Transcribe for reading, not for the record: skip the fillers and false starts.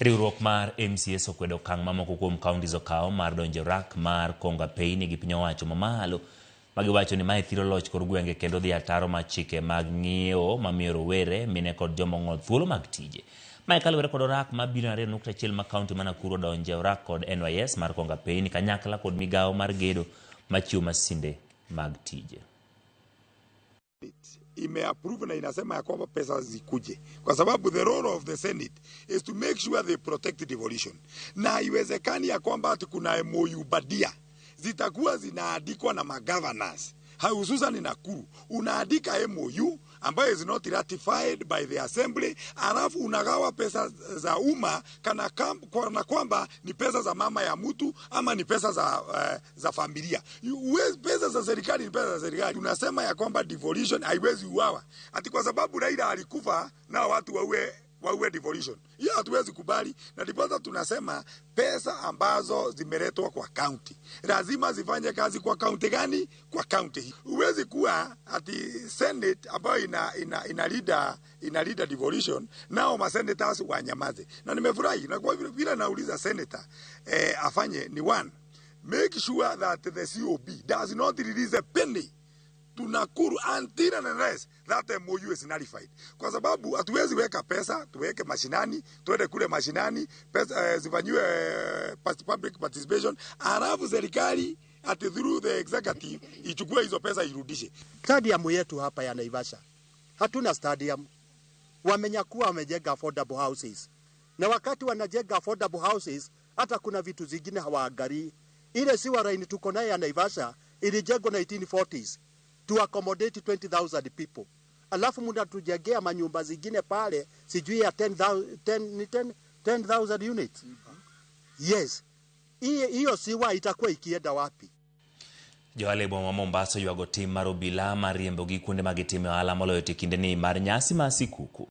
Riwruok mar MCAs okwedo okang' ma moko kuom counties okawo mar donjo e orak mar kongo apeyni gi piny owacho mamalo magiwacho ni mae thiro loch kor gwenge kendo dhi ataro mar chike mag ng'iewo mamiyo rowere, mine kod joma ong'ol thuolo mag tije. Mae kaluwore kod orak mar bilion 2.1 ma kaunti ma Nakuru odonje orak kod NYS mar kongo apeyni kanyakla kod migawo mar gedo machiwo masinde mag tije. Imeapprove na inasema ya kwamba pesa zikuje, kwa sababu the role of the Senate is to make sure they protect devolution, na haiwezekani ya kwamba ati kuna MOU bandia zitakuwa zinaandikwa na magovernors, hususan Nakuru. Unaandika MOU ambayo is not ratified by the assembly, alafu unagawa pesa za umma kana kwamba ni pesa za mama ya mtu ama ni pesa za familia. Pesa za serikali ni pesa za serikali. Unasema ya kwamba devolution haiwezi uawa ati kwa sababu Raila alikufa na watu waue devolution. Hiyo hatuwezi kubali, na ndiposa tunasema pesa ambazo zimeletwa kwa county lazima zifanye kazi kwa county gani? Kwa county hii. Huwezi kuwa ati Senate ambayo ina leader devolution, nao ma senators wanyamaze. Na nimefurahi na kwa vile nauliza senator afanye ni one, make sure that the COB does not release a penny to Nakuru until and unless that MOU is nullified. Kwa sababu hatuwezi weka pesa, tuweke mashinani, tuende kule mashinani, pesa zifanyiwe public participation, alafu serikali ati through the executive ichukue hizo pesa irudishe. Stadium yetu hapa ya Naivasha hatuna stadium. Wamenyakua, wamejenga affordable houses, na wakati wanajenga affordable houses hata kuna vitu zingine hawaangalii. Ile sewer line tuko naye ya Naivasha ilijengwa 1940s to accommodate 20,000 people, alafu mnatujengea manyumba zingine pale sijui ya 10,000 10, ni 10 10,000 units. Yes, hiyo sewer itakuwa ikienda wapi? Johala e boma ma Mombasa oywago tim mar obila mar riembogi kuonde ma gitime ohala moloyo to e kindeni mar nyasi mar sikuku.